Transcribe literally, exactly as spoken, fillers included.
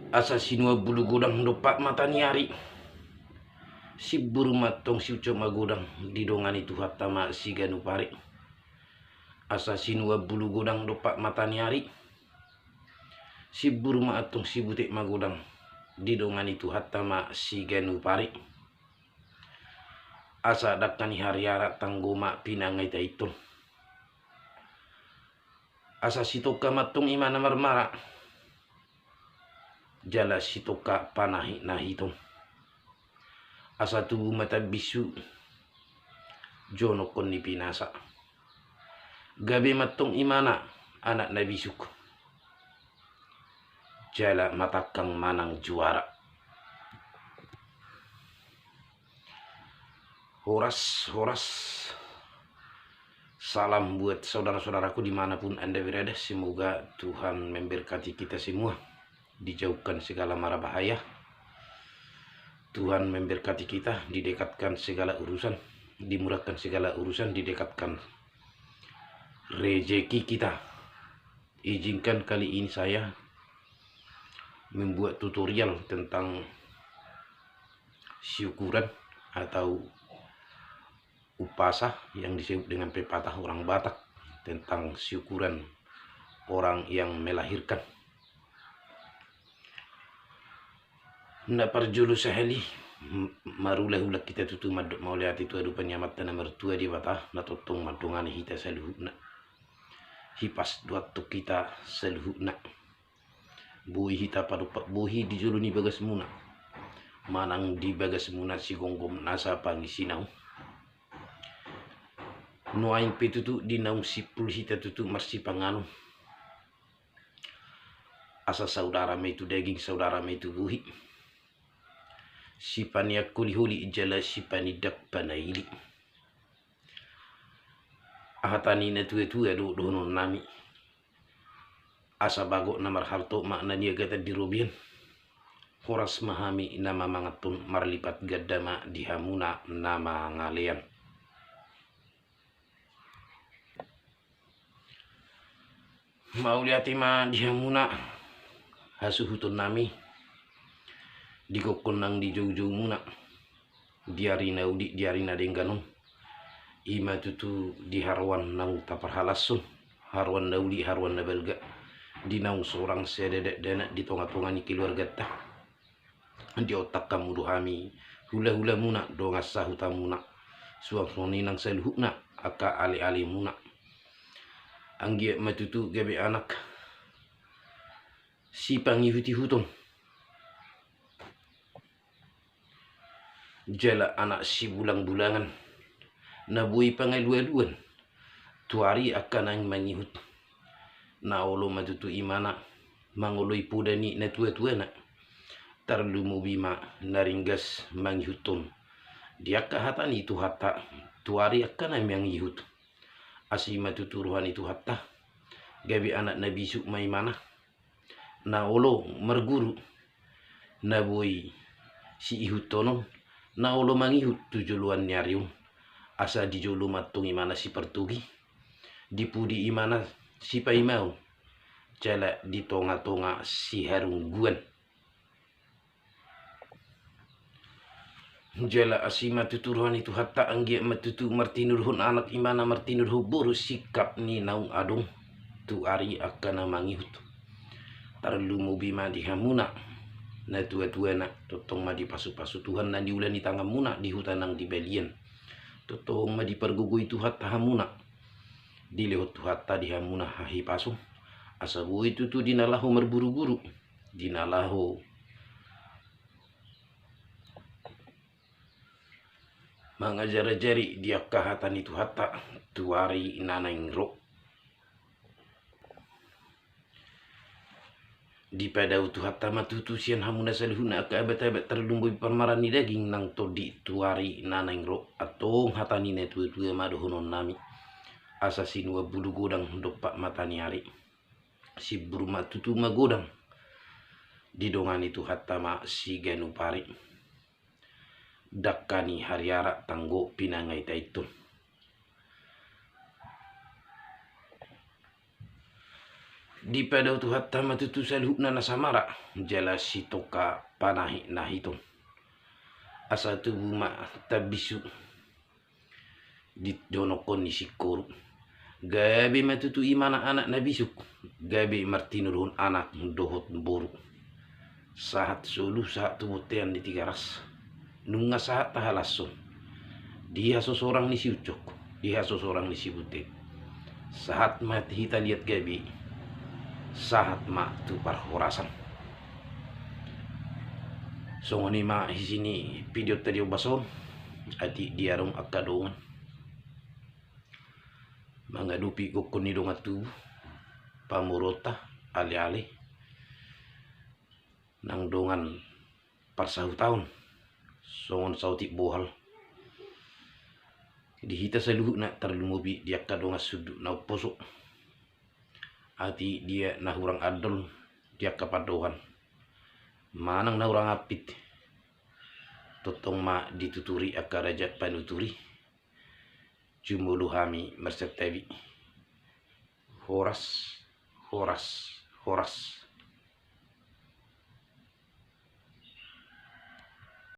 Asa sinuan bulu godang dompak mata ni ari. Simbur ma antong siuncop magodang, didongani Tuhanta ma siganup ari. Asa sinuan bulu godang dompak mata ni ari. Simbur ma antong sibutek magodang, didongani Tuhanta ma siganup ari. Asa dangka ni hariara tanggo ma pinangaitaithon. Asa sitongka ma antong imana marmara, jala sitongka panahitnahiton. Asa tubu ma tambinsu, jonongkon ni pinasa. Gabe ma antong imana anak na bisuk, jala matangkang manang juara. Horas, horas. Salam buat saudara-saudaraku di mana pun Anda berada. Semoga Tuhan memberkati kita semua. Dijauhkan segala mara bahaya. Tuhan memberkati kita, didekatkan segala urusan, dimurahkan segala urusan, didekatkan rejeki kita. Izinkan kali ini saya membuat tutorial tentang syukuran atau umpasa yang disebut dengan pepatah orang Batak tentang syukuran orang yang melahirkan. Na parjolo sahali, m-, marulahula hita tutu mandok mauliate tu adopan ni Amanta na martua Debata, na tongtong mandongani hita saluhutna. Hipas do antong hita saluhutna. Boi hita padompak bohi di jolo ni bagasmuna, manang di bagasmuna sigomgom nasa pangisinaon. Nuaeng pe tutu di naung simpul hita tutu marsipanganon. Asa saudara ma i tu daging, saudara ma i tu bohi. Sipaneang holiholi jala sipanindak panaili. Hata ni natuatua do dohononnami. Asa bagot na marhalto ma na niagatan di robean. Horas ma hami na mamanganhon, marlipat ganda ma di hamuna na mangalean. Mauliate ma di hamuna hasuhutonnami di gokhon nang di joujoumuna, di ari na uli, di ari na denggan on. I ma tutu di haroan naung taparhalashon, haroan na uli, haroan na balga, di naung sorang sada dakdanak di tongatonga ni keluarganta. Diontang hamu do hami hulahulamuna, dongan sahutamuna, suang songon i nang saluhutna angka alealemuna. Anggiat ma tutu gabe anak sipangihutihuton jala anak sibulangbulangan, na boi pangalualuan tu ari angka naeng mangihut. Na olo ma tutu imana mangoloi poda ni natuatuana, tarlumobi ma na ringgas mangihuthon di angka hata ni Tuhanta tu ari angka na mangihut. Asi ma tutu roha ni Tuhanta, gabe anak na bisuk ma imana, na olo marguru, na boi siihuthonon, na olo mangihut tu joloan ni ari on. Asa di jolo ma antong imana sipartogi, di pudi imana sipaimaon, jala di tongatonga siharungguan. Jala asi ma tutu roha ni Tuhanta, anggiat ma tutu martinodohon anak imana, martinodohon boru singkat ni naung adong tu ari angka na mangihut. Tarlumobi ma di hamuna natuatuana, tongtong ma dipasupasu Tuhan na niula ni tanganmuna di huta nang di balian. Tongtong ma dipargogoi Tuhanta hamuna, dilehon Tuhanta di hamuna hahipason, asa boi tutu di na laho marburu-buru, di na laho mangajarajari di angka hata ni Tuhanta tu ari na naeng ro. Dipadao Tuhanta ma tutu sian hamuna saluhutna angka abatabat, tarlumobi parmaraan ni daging nang tondi tu ari na naeng ro. Antong hata ni natuatua ma dohononnami: Asa sinuan bulu godang dompak mata ni ari, simbur ma tutu magodang, didongani Tuhanta ma siganup ari. Dangka ni hariara tanggo pinangaitaithon. Dipadao Tuhanta ma tutu saluhutna na samara jala sitongka panahinahit on. Asa tubu ma tambisu di donokkon ni singkoru. Gabe ma tutu imana anak na bisuk, gabe martinodohon anak dohot boru. Sahat solu sahat tu bontean ni Tigaras. Nunga sahat tahalashon di hasosorang ni siuncok, di hasosorang ni sibunte. Sahat ma hita liat gabe, sahat ma tu parhorasan. Songon i ma isi ni videonta di ombas on. Atik dia adong angka dongan mangadopi gokhon ni dongan tubu, pamoruonta, aleale nang dongan parsahutaon songon saotik bohal. Di hita saluhutna, tarlumobi di angka dongan sundut na umposo. Atik dia na hurang andol di angka pandohan manang na hurang ampit, tongtong ma dituturi angka raja panuturi. Jumolo hami marsantabi. Horas, horas, horas.